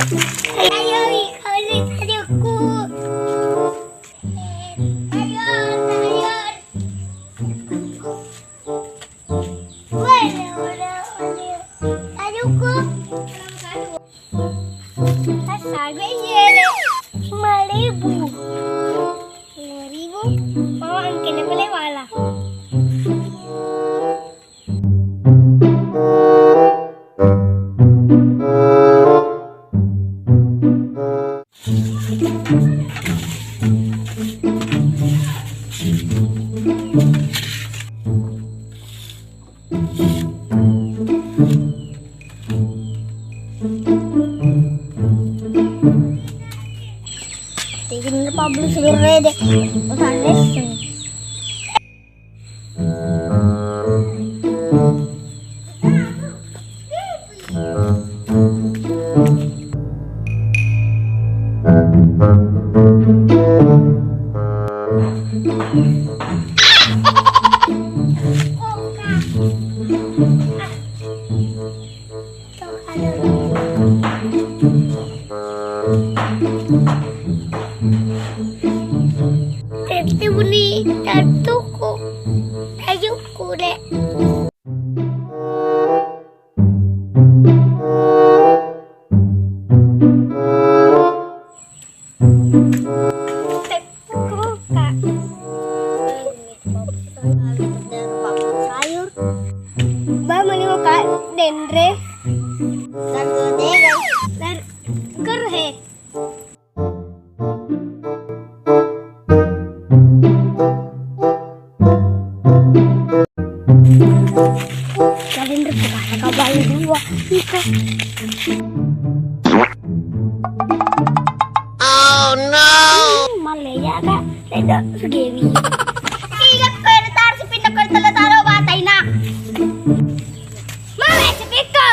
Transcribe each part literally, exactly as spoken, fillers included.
Ayo, iko ini tadi aku. Ayo, ayo. Woi, ora, ora. Tadi aku. Astaga, iya, lima ribu. Lima ribu? Mau angkene beli wala. Tinggi Pablo seluruh deh. Usaha lesson. Tette buni tattuku, tajuku, Dek. Tetteku, Kak. Sayur. Ba, mani, Kak, denre. Dan denre. Dan kerhe. Kalian berpikir kabar dua. Ika. Oh no. Malah ya, Kak. Tidak segini. Iya, kau yang taruh sepindah, kau yang taruh bataina. Mame, cepiko.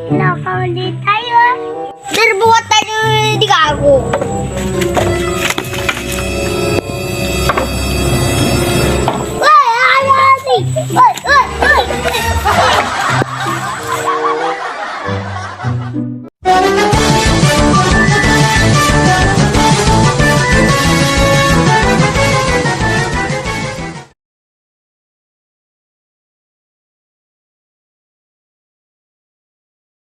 Kenapa di Taiwan? Berbuat tadi di kaku. Woi, ada sih. Woi, woi, woi.